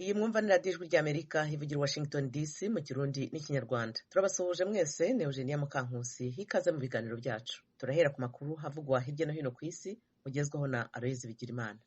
Iyi mwumva ni radiyo Ijwi ry'Amerika ivugira i Washington DC mu Kirundi n'Ikinyarwanda. Turabasuhuje mwese, ni Eugenia Mukankusi, ikaze mu biganiro byacu. Turahera ku makuru havugwa hirya no hino ku isi, mugezwaho na Aloyizi Bigirimana.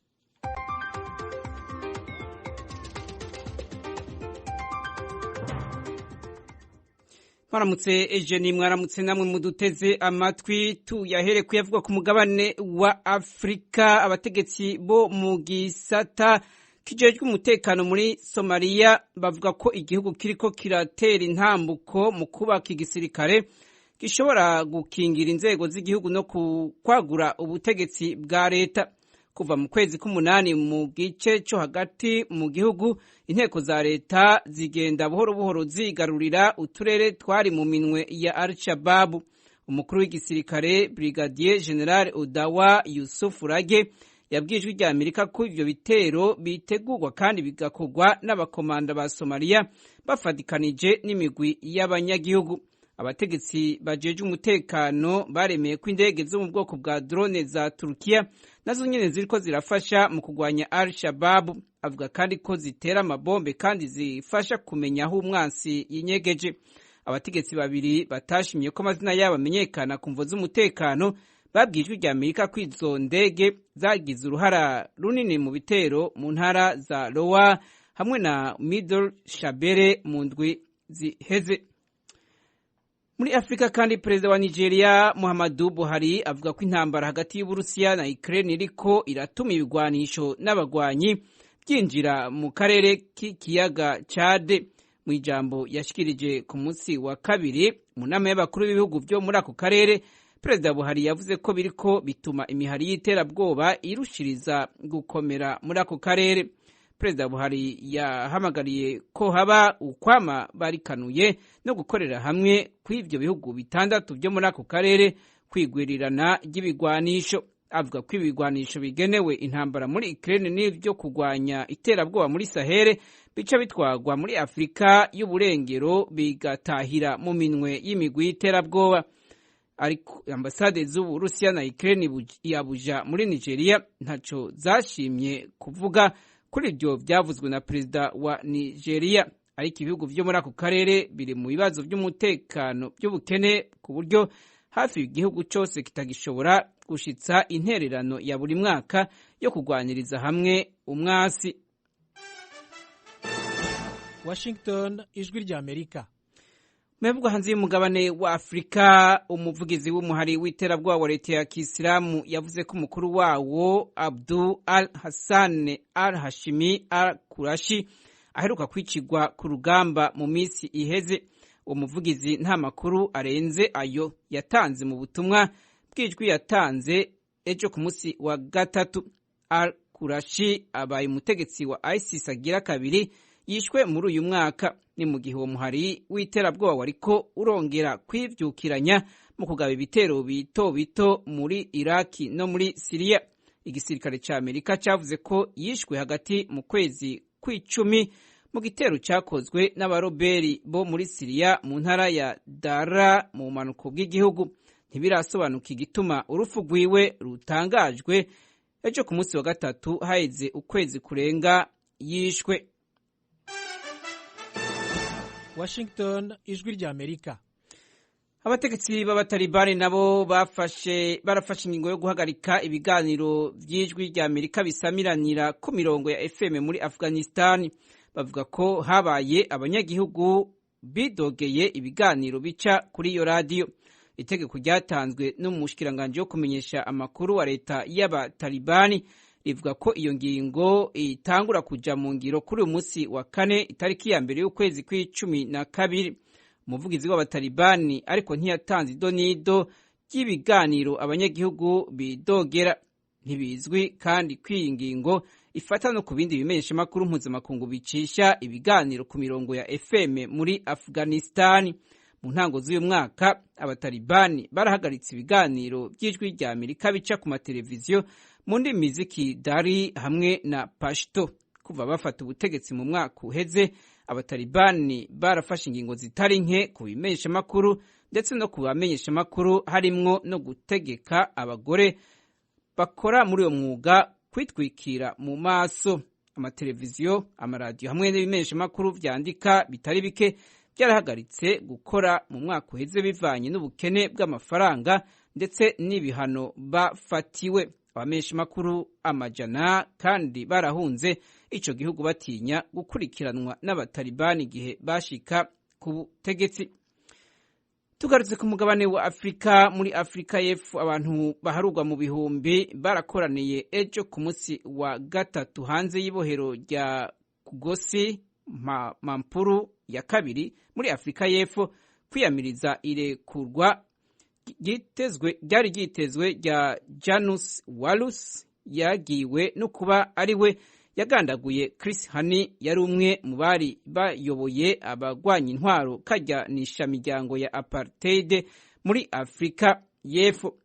Mwaramutse Eugenie, mwaramutse namwe muduteze amatwi. Tuyahere kuyavugwa ku mugabane wa Afrika. Abategetsi bo mu gisata kijejwe umutekano muri Somalia bavuga ko igihugu kiriko kiratera intambuko mu kubaka igisirikare gishobora gukingira inzego z'igihugu no kwagura ubutegetsi bwa leta. Kuva mu kwezi k'umunani mu gice cyo hagati mu gihugu, inteko za leta zigenda buhoro buhoro zigarurira uturere twari mu minwe ya Al-Shabaab. Umukuru w'igisirikare Brigadier General Odawa Yusuf Rage yabwiye Ijwi rya Amerika ko ivyo bitero bitegurwa kandi bigakorwa n'abakomanda ba Somalia bafatikanije n'imigwi y'abanyagihugu. Abategetsi bajeje umutekano baremeye ko indege zo mu bwoko bwa drone za Turkiya nazo nyene ziriko zirafasha mu kugwanya Al-Shabaab. Avuga kandi ko zitera amabombe kandi zifasha kumenya aho umwansi yinyegeje. Abategetsi babiri batashimye ko amazina yabo amenyekana ku mvo z'umutekano babwiye Ijwi rya Amerika ko izo ndege zagize uruhara runini mu bitero mu ntara za Lowa hamwe na Middle Shabelle mu ndwi ziheze. Muri Afrika kandi, perezida wa Nigeria Muhammadu Buhari avuga ko intambara hagati y'Uburusiya na Ukraine iriko iratuma ibigwanisho n'abagwanyi byinjira mu karere k'ikiyaga Chad. Mu ijambo yashikirije ku munsi wa kabiri mu nama y'abakuru b'ibihugu byo muri ako karere, perezida Buhari yavuze ko biriko bituma imihari y'iterabwoba irushiriza gukomera muri ako karere. Perezida Buhari yahamagariye ko haba ukwama barikanuye no gukorera hamwe kw'ivyo bihugu bitandatu byo muri ako karere kwigwirirana ry'ibigwanisho. Avuga ko ibigwanisho bigenewe intambara muri Ukraine n'ivyo kugwanya iterabwoba muri Sahel bica bitwagwa muri Afrika y'uburengero bigatahira mu minwe y'imigwi y'iterabwoba. Ariko ambasade z'Uburusiya na Ukraine i Abuja muri Nigeria ntaco zashimye kuvuga kuri ibyo byavuzwe na perezida wa Nigeria. Ariko ibihugu byo muri ako karere biri mu bibazo by'umutekano by'ubukene ku buryo hafi igihugu cyose kitagishobora gushitsa intererano ya buri mwaka yo kurwaniriza hamwe umwasi. Washington, Ijwi rya Amerika. Mevugwa hanze y'umugabane wa Afrika, umuvugizi w'umuhari w'iterabwoba wa leta ya Kisilamu yavuze ko umukuru wawo Abdul Al Hassan Al Hashimi Al Kurashi aheruka kwicirwa ku rugamba mu minsi iheze. Uwo muvugizi nta makuru arenze ayo yatanze mu butumwa bw'ijwi yatanze ejo ku munsi wa gatatu. Al Kurashi abaye umutegetsi wa ISIS agira kabiri yishwe muri uyu mwaka. Ni mu gihe uwo muhari w'iterabwoba wariko urongera kwivyukiranya mu kugaba ibitero bito bito muri Iraki no muri Siriya. Igisirikare ca Amerika cavuze ko yishwe hagati mu kwezi kw'icumi mu gitero cakozwe n'abaroberi bo muri Siriya mu ntara ya Dara mu bumanuko bw'igihugu. Ntibirasobanuka igituma urupfu rwiwe rutangajwe ejo ku munsi wa gatatu haheze ukwezi kurenga yishwe. Washington, Ijwi rya Amerika. Abategetsi b'abatalibani nabo barafashe ingingo yo guhagarika ibiganiro by'Ijwi rya Amerika bisamiranira ku mirongo ya FM muri Afghanistan. Bavuga ko habaye abanyagihugu bidogeye ibiganiro bica kuri iyo radiyo. Itegeko ryatanzwe n'umushikiranganji wo kumenyesha amakuru wa leta y'abatalibani rivuga ko iyo ngingo itangura kuja mu ngiro kuri uyu munsi wa kane, itariki ya mbere y'ukwezi kw'icumi na kabiri. Umuvugizi w'abatalibani ariko ntiyatanze idonido ry'ibiganiro abanyagihugu bidogera. Ntibizwi kandi ko iyi ngingo ifata no ku bindi bimenyeshamakuru mpuzamakungu bicisha ibiganiro ku mirongo ya FM muri Afghanistan. Mu ntango z'uyu mwaka abatalibani barahagaritse ibiganiro by'Ijwi rya Amerika bica ku mateleviziyo mu ndimi z'Ikidari hamwe na Pashto. Kuva bafata ubutegetsi mu mwaka uheze, abatalibani barafashe ingingo zitari nke ku bimenyeshamakuru ndetse no ku bamenyeshamakuru, harimwo no gutegeka abagore bakora muri uwo mwuga kwitwikira mu maso. Amateleviziyo, amaradiyo hamwe n'ibimenyeshamakuru vyandika bitari bike byarahagaritse gukora mu mwaka uheze bivanye n'ubukene bw'amafaranga ndetse n'ibihano bafatiwe. Abamenyeshamakuru amajana kandi barahunze ico gihugu batinya gukurikiranwa n'abatalibani igihe bashika ku butegetsi. Tugarutse ku mugabane wa Afrika, muri Afrika y'Epfo abantu baharugwa mu bihumbi barakoraniye ejo ku munsi wa gatatu hanze y'ibohero rya Kugosi Mampuru ya kabiri muri Afrika y'Epfo kwiyamiriza irekurwa ryari ryitezwe rya Janus Walus yagiwe no kuba ari we yagandaguye Chris Hani, yari umwe mu bari bayoboye abagwanya intwaro kajyanisha miryango ya apartheid muri Afrika y'Epfo.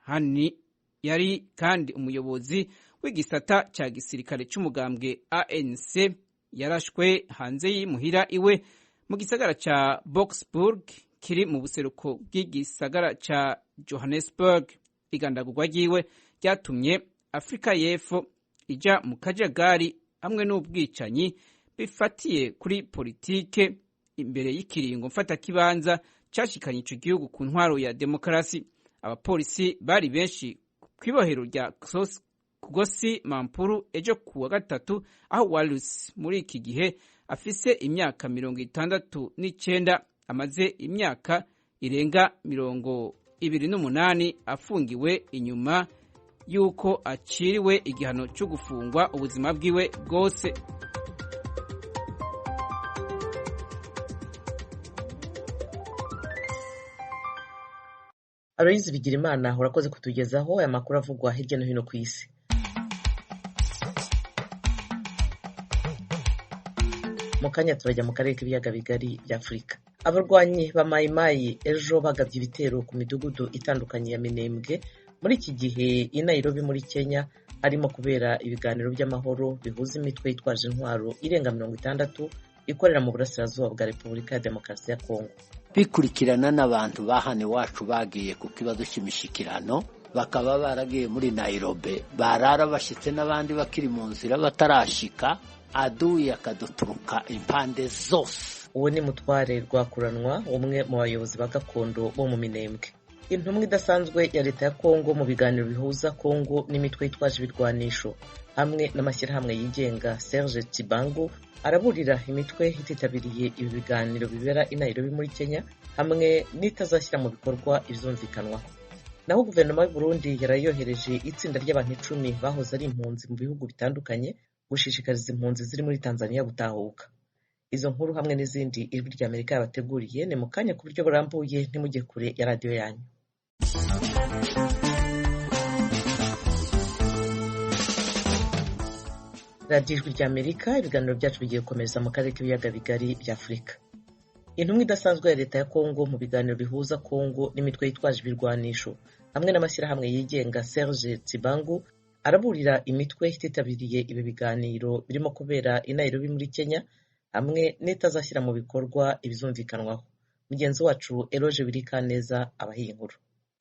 Hani yari kandi umuyobozi w'igisata ca gisirikare c'umugambwe ANC, yarashwe hanze y'imuhira iwe mu gisagara ca Boksburg kiri mu buseruko bw'igisagara ca Johannesburg. Igandagurwa ryiwe ryatumye Afrika y'Epfo ija mu kajagari hamwe n'ubwicanyi bifatiye kuri politike imbere y'ikiringo mfatakibanza cashikanye ico gihugu ku ntwaro ya demokarasi. Abapolisi bari benshi kw'ibohero rya Kugosi Mampuru ejo kuwa gatatu, aho Walus muri iki gihe afise imyaka 69 amaze imyaka irenga 28 afungiwe inyuma yuko aciriwe igihano cyo gufungwa ubuzima bwiwe bwose. Aloyizi Bigirimana, urakoze kutugezaho aya makuru avugwa hirya no hino ku isi. Mu kanya turajya mu karere k'ibiyaga bigari bya Afurika. Abarwanyi ba Mayimayi ejo bagabye ibitero ku midugudu itandukanye ya Minembwe. Muri iki gihe i Nairobi muri Kenya harimo kubera ibiganiro by'amahoro bihuza imitwe yitwaje intwaro irenga 60 ikorera mu burasirazuba bwa Repubulika ya Demokarasi ya Kongo. Bikurikirana n'abantu bahana iwacu bagiye ku kibazo cy'imishikirano, bakaba baragiye muri Nairobi, barara bashyitse n'abandi bakiri mu nzira batarashika, aduyi akaduturuka impande zose. Uwo ni Mutware Rwakuranwa, umwe mu bayobozi ba gakondo bo mu Minembwe. Intumwa idasanzwe ya leta ya Kongo mu biganiro bihuza Kongo n'imitwe yitwaje ibirwanisho hamwe n'amashyirahamwe yigenga, Serge Tshibangu, araburira imitwe ititabiriye ibi biganiro bibera i Nairobi muri Kenya hamwe n'itazashyira mu bikorwa ibyumvikanwaho. Naho guverinoma y'u Burundi yarayohereje itsinda ry'abantu 10 bahoze ari impunzi mu bihugu bitandukanye gushishikariza impunzi ziri muri Tanzania gutahuka. Izo nkuru hamwe n'izindi Ijwi rya Amerika yabateguriye ni mu kanya ku buryo burambuye, ntimujye kure ya radiyo yanyu. Radiyo Ijwi rya Amerika, ibiganiro byacu bigiye gukomeza mu karere k'ibiyaga bigari bya Afurika. Intumwa idasanzwe ya leta ya Kongo mu biganiro bihuza Kongo n'imitwe yitwaje ibirwanisho hamwe n'amashyirahamwe yigenga, Serge Tsibangu, araburira imitwe ititabiriye ibi biganiro birimo kubera i Nairobi muri Kenya hamwe n'itazashyira mu bikorwa ibizumvikanwaho. Mugenzi wacu Eloge Wirikaneza abahiye inkuru.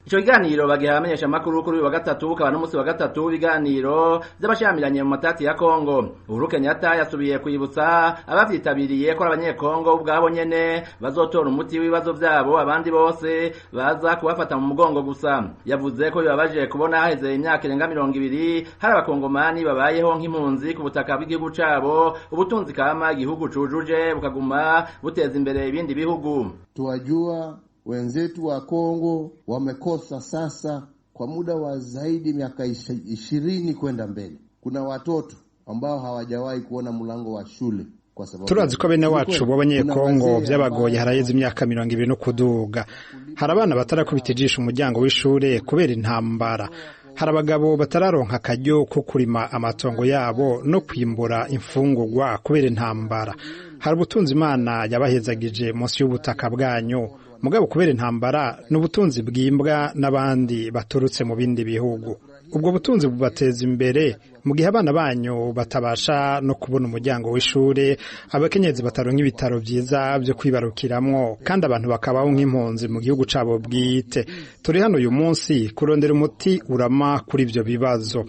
Ico kiganiro bagiha abamenyesha makuru kuri uyu wa gatatu, ukaba n'umunsi wa gatatu w'ibiganiro vy'abashamiranye mu matati ya Kongo. Uhuru Kenyatta yasubiye kwibutsa abavyitabiriye ko abanyekongo ubwabo nyene bazotora umuti w'ibibazo vyabo, abandi bose baza kubafata mu mugongo gusa. Yavuze ko bibabaje kubona haheze imyaka irenga 20 hari abakongomani babayeho nk'impunzi ku butaka bw'igihugu cabo, ubutunzi kama igihugu cujuje bukaguma buteza imbere ibindi bihugu. Tuwajua wenzetu wa Kongo wamekosa sasa kwa muda wa zaidi miaka 20 kwenda mbele. Kuna watoto ambao hawajawahi kuona mlango wa shule. Turazi ko bene wacu b'abanyekongo vyabagoye haraheze imyaka 20 no kuduga. Hari abana batarakubita ijisho umuryango w'ishure kubera intambara. Hari abagabo batararonka akaryo ko kurima amatongo yabo no kwimbura imfungurwa kubera intambara. Hari ubutunzi Imana yabahezagije munsi y'ubutaka bwanyu, mugabo kubera intambara n'ubutunzi bwimbwa n'abandi baturutse mu bindi bihugu. Ubwo butunzi bubateza imbere mu gihe abana banyu batabasha no kubona umuryango w'ishure, abakenyezi bataronka ibitaro vyiza vyo kwibarukiramwo, kandi abantu bakabaho nk'impunzi mu gihugu cabo bwite. Turi hano uyu munsi kurondera umuti urama kuri ivyo bibazo.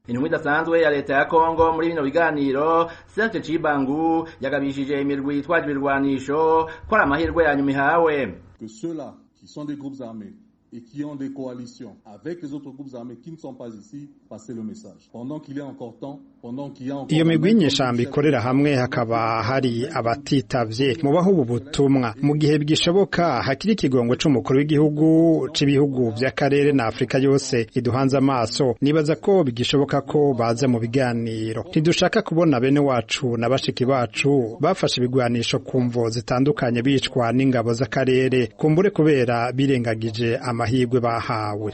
Intumwa idasanzwe ya leta ya Kongo muri bino biganiro, Serge Cibangu, yagabishije imirwi yitwaje ibirwanisho ko ari amahirwe ya nyuma ihawe. Que ceux-là qui sont des groupes armés et qui ont des coalitions avec les autres groupes armés qui ne sont pas ici, passer le message. Pendant qu'il est encore temps, pendant qu'il y a encore... Iyo migwi y'inyeshamba ikorera hamwe hakaba hari abatitavye, mubaho ubu butumwa mu gihe bwishoboka hakiri ikigongo c'umukuru w'igihugu c'ibihugu vy'akarere na Afrika yose iduhanze amaso. Nibaza ko bigishoboka ko baza mu biganiro. Ntidushaka kubona bene wacu na bashiki bacu bafashe ibigwanisho ku mvo zitandukanye bicwa n'ingabo z'akarere, kumbure kubera birengagije amahirwe bahawe.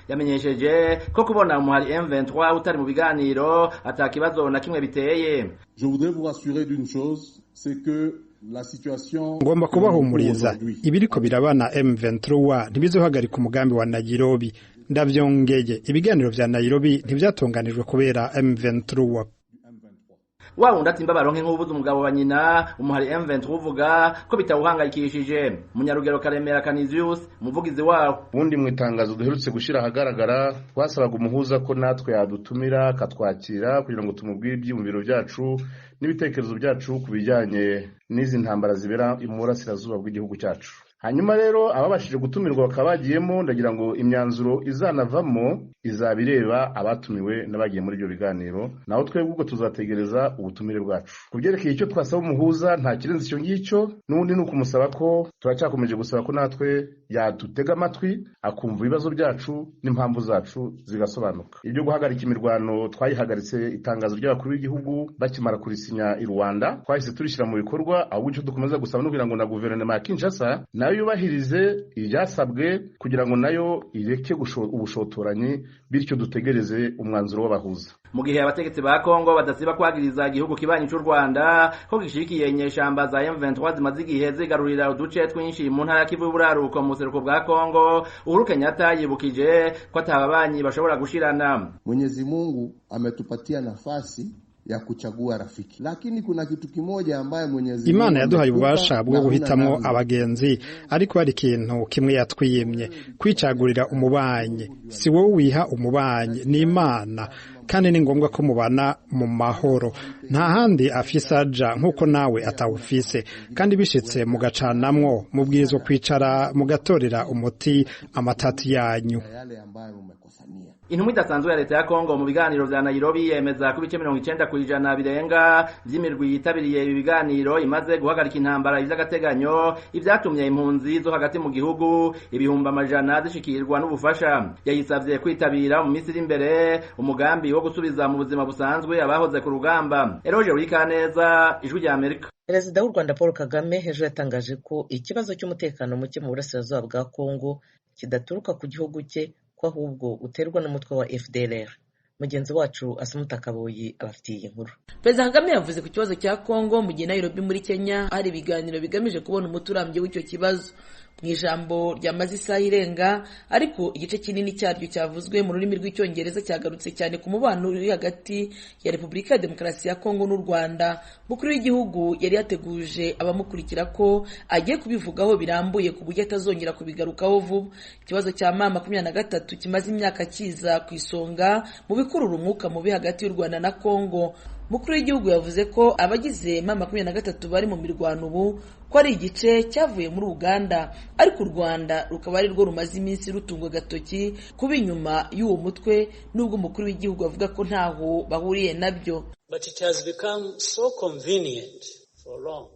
Yamenyesheje ko kubona umuhari M23 utari mu biganiro ata kibazo na kimwe biteye. Je voudrais vous rassurer d'une chose, c'est que la situation... Ngomba kubahumuriza, ibiriko birabana M23 ntibizohagarika umugambi wa Nairobi. Ndavyongeye, ibiganiro vya Nairobi ntivyatunganijwe kubera M23. Wa wundi ati mbabaronke nk'ubuze umugabo wa nyina, umuhari M23 uvuga ko bitawuhangayikishije. Munyarugero Karemera Canisius, umuvugizi wawo. Ubundi mu itangazo duherutse gushira ahagaragara, twasabaga umuhuza ko natwe yadutumira akatwakira kugira ngo tumubwire ibyiyumviro byacu n'ibitekerezo byacu ku bijyanye n'izi ntambara zibera mu burasirazuba bw'igihugu cyacu. Hanyuma rero ababashije gutumirwa bakaba bagiyemo, ndagira ngo imyanzuro izanavamo izaba ireba abatumiwe n'abagiye muri ibyo biganiro, naho twebwe ubwo tuzategereza ubutumire bwacu. Ku byerekeye icyo twasaba umuhuza nta kirenze icyo ngicyo, n'ubundi ni ukumusaba ko turacyakomeje gusaba ko natwe yadutega amatwi akumva ibibazo byacu n'impamvu zacu zigasobanuka. Ibyo guhagarika imirwano twayihagaritse itangazo ry'abakuru b'igihugu bakimara kurisinya i Rwanda, twahise turishyira mu bikorwa, ahubwo icyo dukomeza gusaba ni ukugira ngo na guverinoma ya Kinshasa nayo yubahirize ibyasabwe kugira ngo nayo ireke ubushotoranyi, bityo dutegereze umwanzuro w'abahuza. Mu gihe abategetsi ba Kongo badasiba kwagiriza igihugu kibanyi c'u Rwanda ko gishigikiye inyeshamba za M23 zimaze igihe zigarurira uduce twinshi mu ntara ya Kivu y'uburaruko mu buseruko bwa Kongo, Uhuru Kenyatta yibukije ko atababanyi bashobora gushirana. Mwenyezi Mungu ametupatia nafasi ya kuchagua rafiki, lakini kuna kitu kimoja ambaye Mwenyezi Imana yaduhaye ububasha bwo guhitamwo abagenzi, ariko hari ikintu kimwe yatwiyemye, kwicagurira umubanyi. Si wowe wiha umubanyi, ni Imana, kandi ni ngombwa ko mubana mu mahoro. Nta handi afise aja nk'uko nawe atawufise, kandi bishitse mugacanamwo mubwirizwa kwicara mugatorera umuti amatati yanyu. Intumwa idasanzwe ya leta ya Kongo mu biganiro vya Nairobi yemeza ko ibice 90% birenga vy'imirwi yitabiriye ibi biganiro imaze guhagarika intambara ivy'agateganyo, ivyatumye impunzi zo hagati mu gihugu 100,000 zishikirwa n'ubufasha. Yayisavye kwitabira mu minsi iri imbere umugambi wo gusubiza mu buzima busanzwe abahoze ku rugamba. Eroje Wikaneza, Ijwi rya Amerika. Perezida w'u Rwanda Paul Kagame ejo yatangaje ko ikibazo cy'umutekano muke mu burasirazuba bwa Kongo kidaturuka ku gihugu cye, ko ahubwo uterwa n'umutwe wa FDLR. Mugenzi wacu Asumuta Kaboyi abafitiye iyi nkuru. Perezida Kagame yavuze ku kibazo cya Kongo mu gihe Nairobi muri Kenya hari ibiganiro bigamije kubona umuti urambye w'icyo kibazo. Mu ijambo ryamaze isaha irenga, ariko igice kinini cyaryo cyavuzwe mu rurimi rw'Icyongereza, cyagarutse cyane ku mubano uri hagati ya Repubulika ya Demokarasi ya Kongo n'u Rwanda. Umukuru w'igihugu yari yateguje abamukurikira ko agiye kubivugaho birambuye ku buryo atazongera kubigarukaho vuba. Ikibazo cya M23 kimaze imyaka kiza ku isonga mu bikurura umwuka mubi hagati y'u Rwanda na Kongo. Mukuru w'igihugu yavuze ko abagize M23 bari mu mirwano ubu ko ari igice cyavuye muri Uganda, ariko u Rwanda rukaba ari rwo rumaze iminsi rutungwa agatoki kuba inyuma y'uwo mutwe, nubwo umukuru w'igihugu avuga ko ntaho bahuriye nabyo.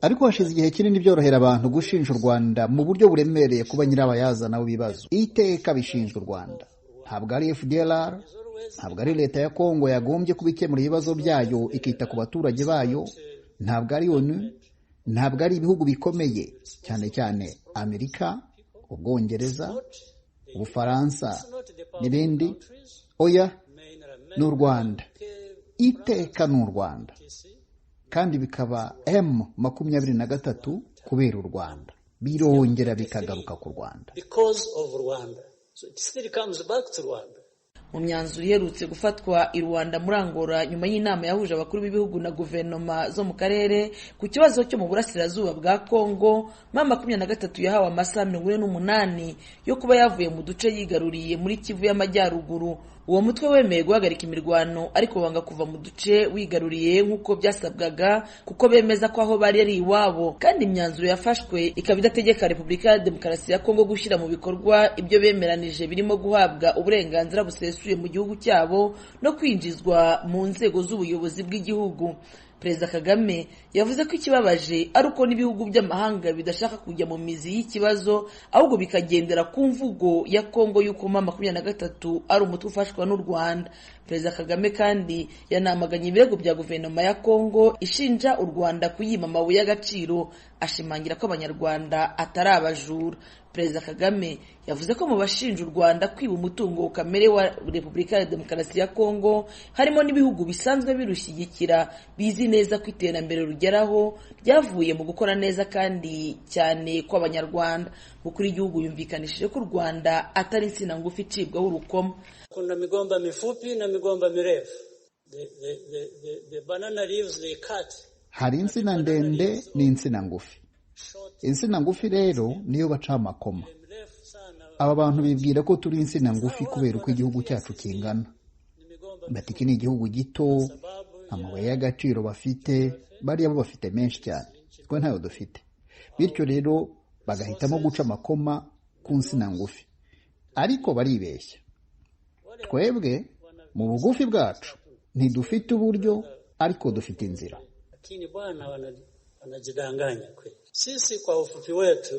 Ariko hashize igihe kinini byorohera abantu gushinja u Rwanda mu buryo buremereye kuba nyirabayazana w'ibibazo. Iteka bishinjwa u Rwanda, ntabwo ari FDLR, ntabwo ari leta ya Kongo yagombye kubikemura ibibazo byayo ikita ku baturage bayo, ntabwo ari ONU, ntabwo ari ibihugu bikomeye cyane cyane Amerika, Ubwongereza, Ubufaransa n'ibindi. Oya, ni u Rwanda, iteka ni u Rwanda, kandi bikaba M23 kubera u Rwanda, birongera bikagaruka ku Rwanda. Mu myanzuro iherutse gufatwa i Rwanda muri Angola nyuma y'inama yahuje abakuru b'ibihugu na guverinoma zo mu karere ku kibazo cyo mu burasirazuba bwa Kongo, M23 yahawe amasaha 48 yo kuba yavuye mu duce yigaruriye muri Kivu y'Amajyaruguru. Uwo mutwe wemeye guhagarika imirwano ariko banga kuva mu duce wigaruriye nk'uko byasabwaga, kuko bemeza ko aho bari ari iwabo, kandi imyanzuro yafashwe ikaba idategeka Repubulika ya Demokarasi ya Kongo gushyira mu bikorwa ibyo bemeranije birimo guhabwa uburenganzira busesuye mu gihugu cyabo no kwinjizwa mu nzego z'ubuyobozi bw'igihugu. Perezida Kagame yavuze ko ikibabaje ari uko n'ibihugu by'amahanga bidashaka kujya mu mizi y'ikibazo, ahubwo bikagendera ku mvugo ya Kongo y'uko M23 ari umutwe ufashwa n'u Rwanda. Perezida Kagame kandi yanamaganye ibirego bya guverinoma ya Kongo ishinja u Rwanda kuyima amabuye y'agaciro, ashimangira ko Abanyarwanda atari abajura. Perezida Kagame yavuze ko mu bashinja u Rwanda kwiba umutungo kamere wa Repubulika ya Demokarasi ya Kongo harimo n'ibihugu bisanzwe birushyigikira, bizi neza ko iterambere rugeraho ryavuye mu gukora neza kandi cyane kw'Abanyarwanda. Mukuru w'igihugu yumvikanishije ko u Rwanda atari insina ngufi icibwaho urukoma. Kuna migomba mifupi na migomba mirefu. The banana leaves they cut. Hari insina ndende n'insina ngufi. Insina ngufi rero niyo baca amakoma. Aba bantu bibwira ko turi insina ngufi kubera uko igihugu cyacu kingana. Bati iki ni igihugu gito, amabuye y'agaciro bafite, bariya bo bafite menshi cyane, twe ntayo dufite. Bityo rero bagahitamo guca amakoma ku nsina ngufi. Ariko baribeshya. Twebwe mu bugufi bwacu ntidufite uburyo, ariko dufite inzira. Lakini bwana wanajidanganya kweli. Sisi kwa ufupi wetu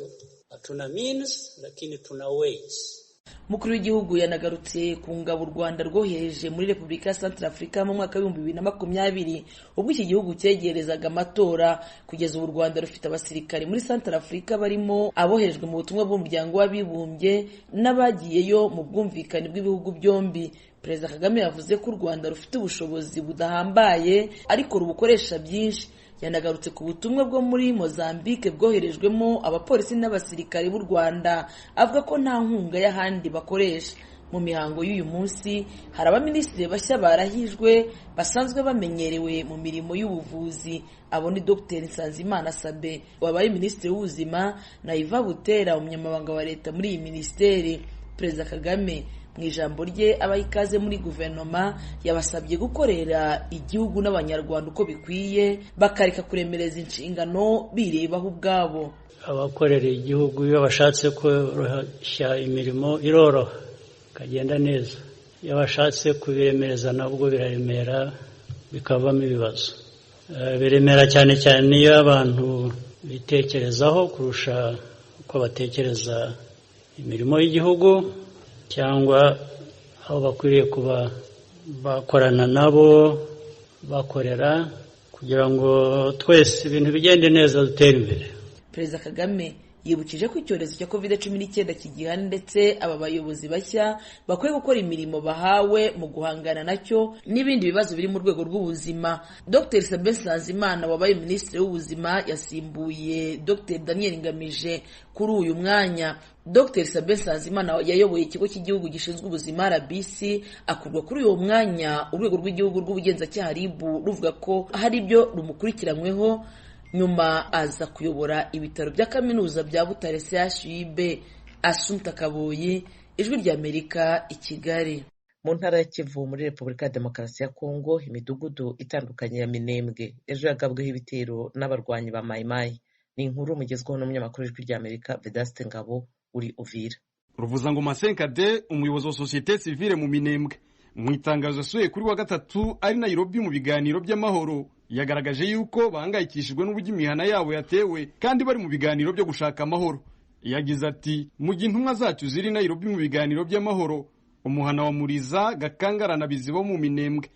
hatuna means, lakini tuna ways. Mukuru w'igihugu yanagarutse ku ngabo u Rwanda rwohereje muri Repubulika ya Centrafrica mu mwaka w'ibihumbi 2020 ubwo iki gihugu cyegerezaga amatora. Kugeza ubu u Rwanda rufite abasirikare muri Centrafrica barimo aboherejwe mu butumwa bw'umuryango w'abibumbye n'abagiyeyo mu bwumvikane bw'ibihugu byombi. Perezida Kagame yavuze ko u Rwanda rufite ubushobozi budahambaye ariko rubukoresha byinshi. Yanagarutse ku butumwa bwo muri Mozambique bwoherejwemo abapolisi n'abasirikare b'u Rwanda, avuga ko nta nkunga y'ahandi bakoresha. Mu mihango y'uyu munsi hari abaminisitiri bashya barahijwe basanzwe bamenyerewe mu mirimo y'ubuvuzi. Abo ni Dr Nsanzimana Sabe wabaye minisitiri w'ubuzima na Iva Butera umunyamabanga wa leta muri iyi minisiteri. Perezida Kagame mu ijambo rye abaha ikaze muri guverinoma yabasabye gukorera igihugu n'Abanyarwanda uko bikwiye, bakareka kuremereza inshingano birebaho ubwabo. Abakorera igihugu iyo bashatse koroshya imirimo iroroha ikagenda neza, iyo bashatse kubiremereza nabwo biraremera bikavamo ibibazo. Biremera cyane cyane iyo abantu bitekerezaho kurusha uko batekereza imirimo y'igihugu, cyangwa aho bakwiriye kuba bakorana nabo bakorera kugira ngo twese ibintu bigende neza dutere imbere. Perezida Kagame yibukije ko icyorezo cya COVID-19 kigihana, ndetse aba bayobozi bashya bakwiye gukora imirimo bahawe mu guhangana nacyo n'ibindi bibazo biri mu rwego rw'ubuzima. Dr Sabin Nsanzimana wabaye minisitiri w'ubuzima yasimbuye Dr Daniel Ngamije kuri uyu mwanya. Dr Sabin Nsanzimana yayoboye ikigo cy'igihugu gishinzwe ubuzima RBC, akurwa kuri uwo mwanya urwego rw'igihugu rw'ubugenzacyaha RIB ruvuga ko hari ibyo rumukurikiranyweho, nyuma aza kuyobora ibitaro bya kaminuza bya Butare CHUB. Assumpta Kaboyi, Ijwi ry'Amerika, i Kigali. Mu ntara ya Kivu muri Repubulika ya Demokarasi ya Kongo, imidugudu itandukanye ya Minembwe ejo yagabweho ibitero n'abarwanyi ba Mai Mai. Ni inkuru mugezweho n'umunyamakuru w'Ijwi ry'Amerika Vedaste Ngabo uri Uvira. Ruvuzangoma Senkade, umuyobozi wa sosiyete sivile mu Minembwe, mu itangazo yasuye kuri wa gatatu ari Nairobi mu biganiro by'amahoro, yagaragaje yuko bahangayikishijwe n'uburyo imihana yabo yatewe kandi bari mu biganiro byo gushaka amahoro. Yagize ati: mu gihe intumwa zacu ziri Nairobi mu biganiro by'amahoro, umuhana wa Muriza, Gakangara na Bizibo mu Minembwe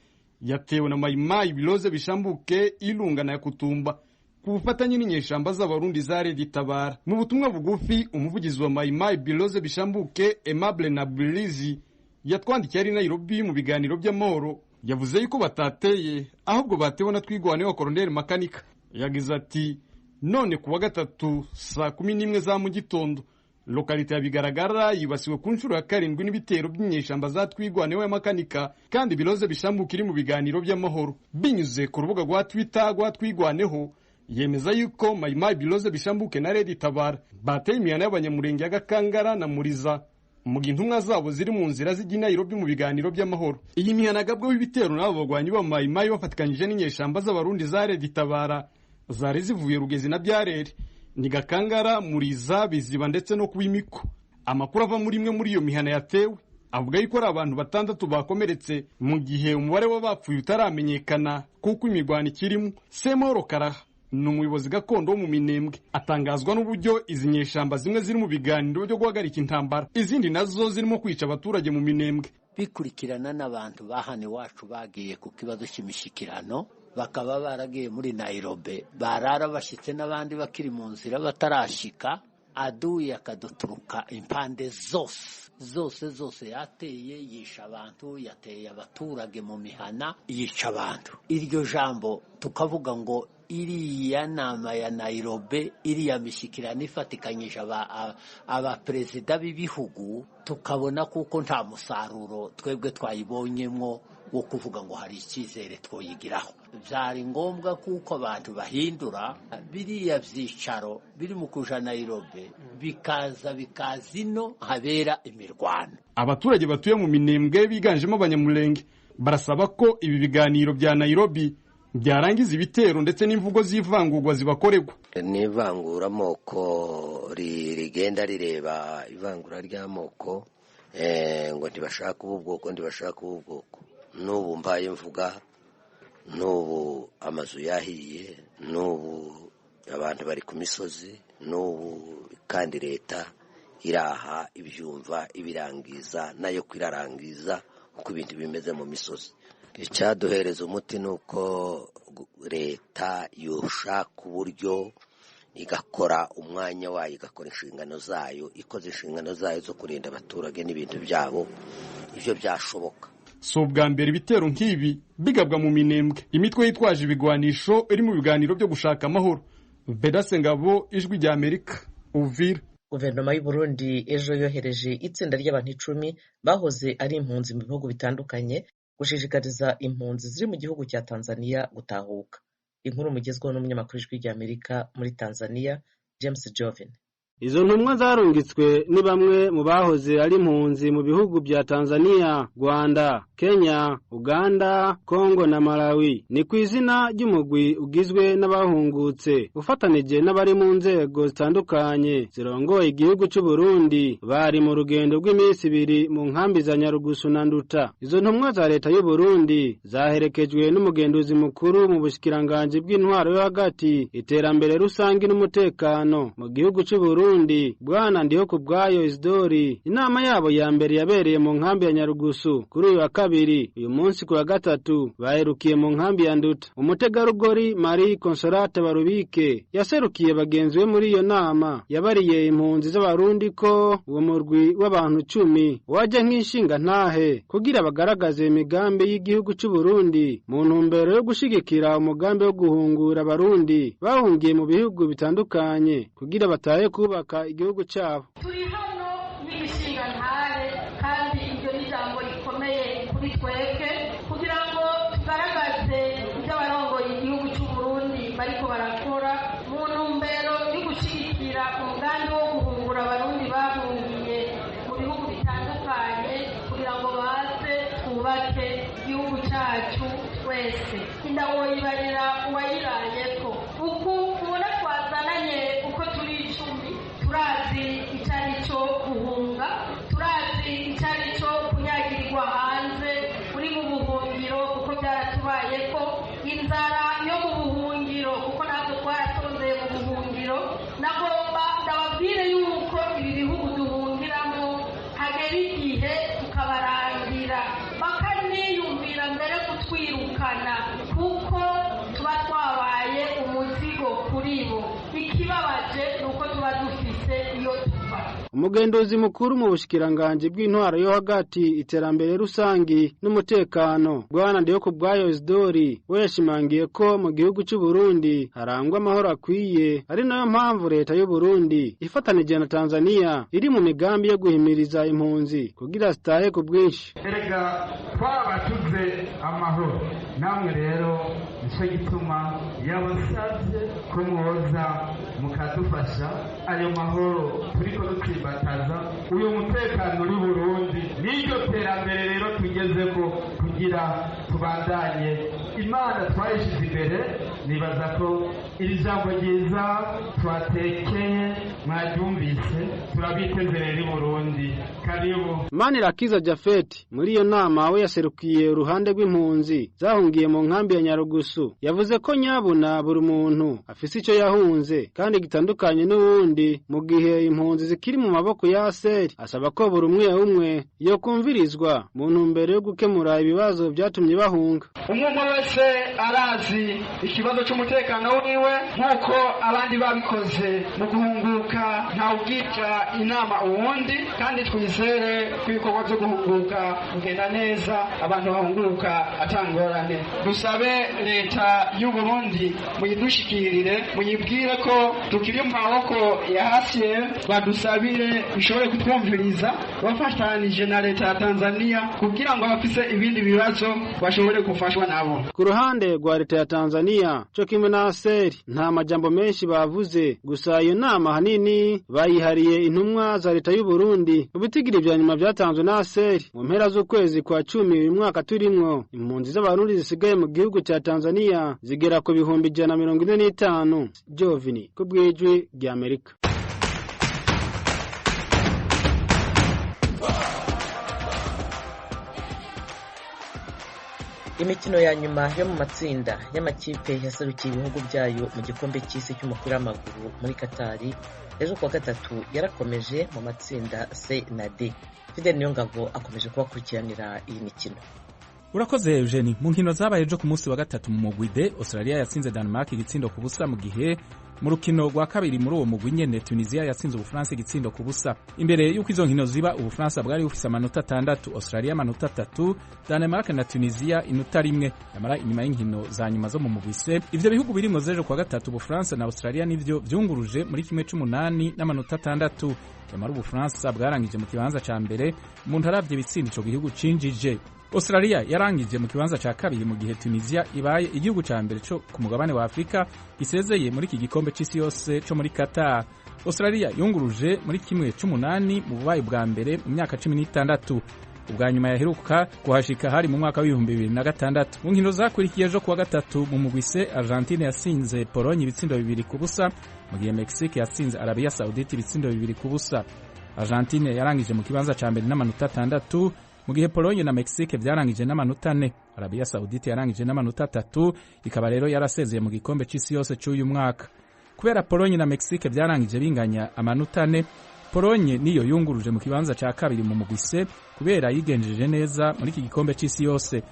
yatewe na Mayimayi Biloze Bishambuke, Ilunga na Yakutumba ku bufatanye n'inyeshamba z'Abarundi za Red Tabara. Mu butumwa bugufi umuvugizi wa Mayimayi Biloze Bishambuke Aimable na Bilizi yatwandikiye ari Nairobi mu biganiro by'amahoro, yavuze yuko batateye ahubwo batewe na Twigwane wa Colonel Makanika. Yagize ati: none kuwa gatatu saa 11 za mu gitondo Lokalite ya Bigaragara yibasiwe ku nshuro ya 7 n'ibitero by'inyeshamba zatwigwaneho y'amakanika, kandi Biloze Bishambuke iri mu biganiro by'amahoro. Binyuze ku rubuga rwa Twitter rwa Twigwaneho, yemeza yuko Maimai Biloze Bishambuke na Redi Tabara bateye imihana y'Abanyamurenge ya Gakangara na Muriza mu gihe intumwa zabo ziri mu nzira zijya i Nairobi mu biganiro by'amahoro. Iyi mihana gabwe w'ibitero n'abo bagwanyi ba Maimai bafatikanyije n'inyeshamba z'Abarundi za Redi Tabara zari zivuye Rugezi na Byarere ni Gakangara, Muriza, Biziba ndetse no Kuwimiko. Amakuru ava muri imwe muri iyo mihana yatewe avuga yuko ari abantu 6 bakomeretse, mu gihe umubare w'abapfuye utaramenyekana kuko imirwano ikirimo. Semoro Karaha ni umuyobozi gakondo wo mu Minembwe, atangazwa n'uburyo izi nyeshamba zimwe ziri mu biganiro byo guhagarika intambara, izindi nazo zirimo kwica abaturage mu Minembwe. Bikurikirana n'abantu bahana iwacu bagiye ku kibazo cy'imishyikirano, bakaba baragiye muri Nairobi, barara bashyitse n'abandi bakiri mu nzira batarashika, aduye akaduturuka impande zose zose zose, yateye yisha abantu, yateye abaturage mu mihana, yica abantu. Iryo jambo tukavuga ngo iriya nama ya Nairobi, iriya mishyikirano ifatikanyije abaperezida b'ibihugu, tukabona kuko nta musaruro twebwe twayibonyemo wo kuvuga ngo hari icyizere twoyigiraho. Byari ngombwa kuko abantu bahindura biriya byicaro biri mu kuja Nairobi, bikaza ino habera imirwano. Abaturage batuye mu Minembwe biganjemo Abanyamulenge barasaba ko ibi biganiro bya Nairobi byarangiza ibitero ndetse n'imvugo z'ivangurwa zibakorerwa. Ni ivanguramoko rigenda rireba ivangura ry'amoko, ngo ntibashaka ubu bwoko, ntibashaka ubu bwoko. N'ubu mbaye mvuga, n'ubu amazu yahiye, n'ubu abantu bari ku misozi, n'ubu kandi leta iraha ibyumva ibirangiza, nayo kwirarangiza uko ibintu bimeze mu misozi. Icyaduhereza umuti ni uko leta yoshaka uburyo igakora umwanya wayo, igakora inshingano zayo, ikoze inshingano zayo zo kurinda abaturage n'ibintu byabo, ibyo byashoboka. Si ubwa mbere ibitero nk'ibi bigabwa mu Minembwe. Imitwe yitwaje ibigwanisho iri mu biganiro byo gushaka amahoro. Bedase Ngabo, Ijwi rya Amerika, Uvira. Guverinoma y'u Burundi ejo yohereje itsinda ry'abantu 10 bahoze ari impunzi mu bihugu bitandukanye gushishikariza impunzi ziri mu gihugu cya Tanzania gutahuka. Inkuru mugezweho n'umunyamakuru w'Ijwi rya Amerika muri Tanzania, James Jovin. Izo ntumwa zarungitswe ni bamwe mu bahoze ari impunzi mu bihugu bya Tanzania, Rwanda, Kenya, Uganda, Kongo na Malawi. Ni ku izina ry'umugwi ugizwe n'abahungutse ufatanije n'abari mu nzego zitandukanye zirongoye igihugu cy'u Burundi. Bari mu rugendo rw'iminsi 2 mu nkambi za Nyarugusu na Nduta. Izo ntumwa za leta y'u Burundi zaherekejwe n'umugenduzi mukuru mu bushikiranganji bw'intwaro yo hagati, iterambere rusangi n'umutekano mu gihugu cy'u Burundi, Bwana Ndihokubwayo Isidori. Inama yabo ya mbere yabereye mu nkambi ya Nyarugusu kuri uyu wa kabiri. Uyu munsi ku wa gatatu baherukiye mu nkambi ya Nduta. Umutegarugori Marie Consolate Barubike yaserukiye bagenzi be muri iyo nama, yabariye impunzi z'Abarundi ko uwo murwi w'abantu 10 waje nk'inshinga ntahe kugira bagaragaze imigambi y'igihugu cy'u Burundi mu ntumbero yo gushigikira umugambi wo guhungura Abarundi bahungiye mu bihugu bitandukanye kugira batahe kubaka igihugu cyabo. Turi hano n'imishinga ntare, kandi iryo ni ijambo rikomeye kuri twebwe kugira ngo tugaragaze ibyo abarongoye igihugu cy'u Burundi bariko barakora mu ntumbero yo gushyigikira umugambi wo guhungura Abarundi bahungiye mu bihugu bitandukanye kugira ngo baze twubake igihugu cyacu twese. Indawoyibarira uwayirayeko uku ubona twazananye uko turi 10, turazi icari cyo guhunga, turazi icari cyo kunyagirirwa hanze uri mu buhungiro kuko byaratubayeko, inzara yo mu buhungiro kuko natwe twaratondeye mu buhungiro. Nagomba ndababwire yuko ibi bihugu duhungiramo hagera igihe tukabarangira bakaniyumvira mbere kutwirukana kuko tuba twabaye umuzigo kuri bo. Ikibabaje ni uko tuba dufise iyo tuva. Umugenduzi mukuru mu bushikiranganji bw'intwaro yo hagati, iterambere rusangi n'umutekano, Bwana Ndihokubwayo Isidori, we yashimangiye ko mu gihugu cy'u Burundi harangwa amahoro akwiye, ari nayo mpamvu leta y'u Burundi ifatanije na Tanzania iri mu migambi yo guhimiriza impunzi kugira zitahe ku bwinshi. Erega twabatuze amahoro, namwe rero nicyo gituma yabasabye ko mwoza mukadufasha ayo mahoro turiko dutsimbataza, uyu mutekano uri Burundi n'iryo terambere rero tugezeko kugira tubandanye. Imana twayishize imbere, nibaza ko iri jambo ryiza twatekeye mwaryumvise, turabiteze rero i Burundi. Karibu. Manirakiza Jafet muri iyo nama we yaserukiye uruhande rw'impunzi zahungiye mu nkambi ya Nyarugusu, yavuze ko nyabuna buri muntu afise ico yahunze kandi gitandukanye n'uwundi, mu gihe impunzi zikiri mu maboko ya ASER. Asaba ko buri umwe umwe yokumvirizwa mu ntumbero yo gukemura ibibazo vyatumye bahunga. Umwe wese arazi ikibazo c'umutekano wiwe nk'uko abandi babikoze mu guhunguka, ntawugira inama uwundi, kandi twizere ko ibikorwa vyo guhunguka bigenda neza, abantu bahunguka atangorane. Dusabe leta y'u Burundi muyidushikirire, muyibwire ko tukiri mu maboko ya HCR, badusabire bishobore kutwumviriza bafatanije na leta ya Tanzania kugira ngo abafise ibindi bibazo bashobore gufashwa nabo. Ku ruhande rwa leta ya Tanzania co kimwe na ASER nta majambo menshi bavuze, gusa iyo nama hanini bayihariye intumwa za leta y'u Burundi. Mu bitigiri vya nyuma vyatanzwe na ASER mu mpera z'ukwezi kwa 10 uyu mwaka turimwo, impunzi z'abarundi zisigaye mu gihugu ca Tanzania zigera ku 145,000. Jovini ku bw'Ijwi rya Amerika. Imikino ya nyuma yo mu matsinda y'amakipe yaserukiye ibihugu byayo mu gikombe cy'isi cy'umupira w'amaguru muri Katari ejo kuwa gatatu yarakomeje mu matsinda C na D. Fidel Niyongabo akomeje kubakurikiranira iyi mikino. Urakoze Eugenie. Mu nkino zabaye ejo ku munsi wa gatatu mu mugwi D, Australia yatsinze Denmark igitsindo ku busa, mu gihe mu rukino rwa kabiri muri uwo mugwi nyene Tunisia yatsinze Ubufaransa igitsindo ku busa. Imbere y'uko izo nkino ziba, Ubufaransa bwari bufise amanota 6, Australia amanota 3, Denmark na Tunisia inota 1. Nyamara inyuma y'inkino za nyuma zo mu mugwi C, ivyo bihugu birimwo z'ejo kuwa gatatu, Ubufaransa na Australia nivyo vyunguruje muri kimwe c'umunani n'amanota 6. Nyamara Ubufaransa bwarangije mu kibanza ca mbere umuntu aravye ibitsindo ico gihugu cinjije. Australia yarangije mu kibanza ca kabiri, mu gihe Tunisia ibaye igihugu ca mbere co ku mugabane wa Afrika gisezeye muri iki gikombe c'isi yose co muri Qatar. Australia yunguruje muri kimwe c'umunani mu bubaye bwa mbere mu myaka 16. Ubwa nyuma yaheruka kuhashika hari mu mwaka w'ibihumbi 2006. Mu nkino zakurikiye ejo kuwa gatatu mu mugwi C, Argentine yatsinze Pologne ibitsindo 2-0, mu gihe Mexique yatsinze Arabia Saudite ibitsindo 2-0. Argentine yarangije mu kibanza ca mbere n'amanota 6, mu gihe Pologne na Mexique vyarangije n'amanota 4. Arabia Saudite yarangije n'amanota 3, ikaba rero yarasezeye mu gikombe c'isi yose c'uyu mwaka. Kubera Pologne na Mexique vyarangije binganya amanota 4, Pologne niyo yunguruje mu kibanza ca kabiri mu mugwi C kubera yigenjeje neza muri iki gikombe c'isi yose.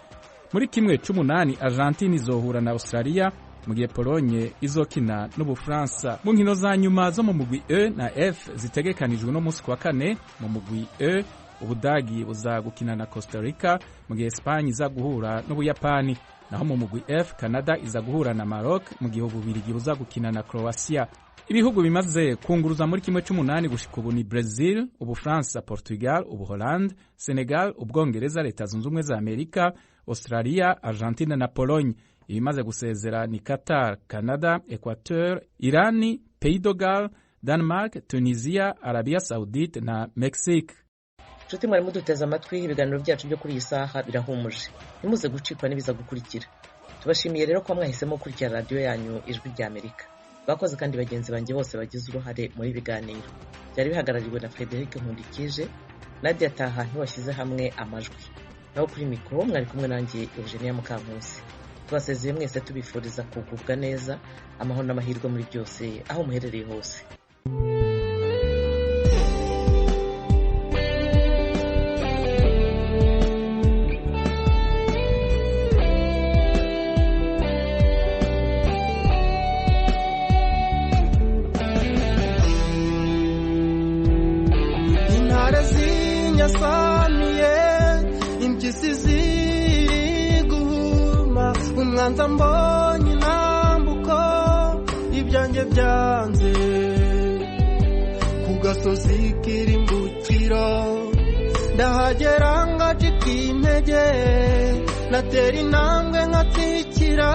Muri kimwe c'umunani Argentine izohura na Australia, mu gihe Pologne izokina n'Ubufaransa. Mu nkino za nyuma zo mu mugwi E na F zitegekanijwe no musi kwa kane, mu mugwi E Ubudagi buza gukina na Costa Rica, mu gihe Espagne iza guhura n'Ubuyapani. Naho mu mugwi F, Canada iza guhura na Maroc, mu gihe Ububirigi buza gukina na Croatia. Ibihugu bimaze kunguruza muri kimwe c'umunani gushika ubu ni Brazil, Ubufaransa, Portugal, Ubuholande, Senegal, Ubwongereza, Leta Zunze Ubumwe za Amerika, Australia, Argentina na Pologne. Ibimaze gusezera ni Qatar, Canada, Equateur, Irani, Pays de Galles, Denmark, Tunisia, Arabia Saudite na Mexique. Nshuti mwari muduteze amatwi, ibiganiro byacu byo kuri iyi saha birahumuje, ntimuze gucikwa n'ibiza gukurikira. Tubashimiye rero ko mwahisemo gukurikira radiyo yanyu Ijwi rya Amerika. Bakoze kandi bagenzi banjye bose bagize uruhare muri ibiganiro byari bihagarariwe na Frederic Nkundikije. Nadia Taha ntiwashyize hamwe amajwi, naho kuri mikoro mwari kumwe nanjye Eugenia Mukankusi. Tubasezeye mwese tubifuriza kugubwa neza, amahoro n'amahirwe muri byose aho muherereye hose. nyasamiye impyisi ziri guhuma umwanza mbonye intambuko ibyanjye byanze ku gasozi k'irimbukiro ndahagera ngacika intege natera intambwe nkatsikira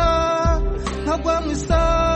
nkagwa mu isaha.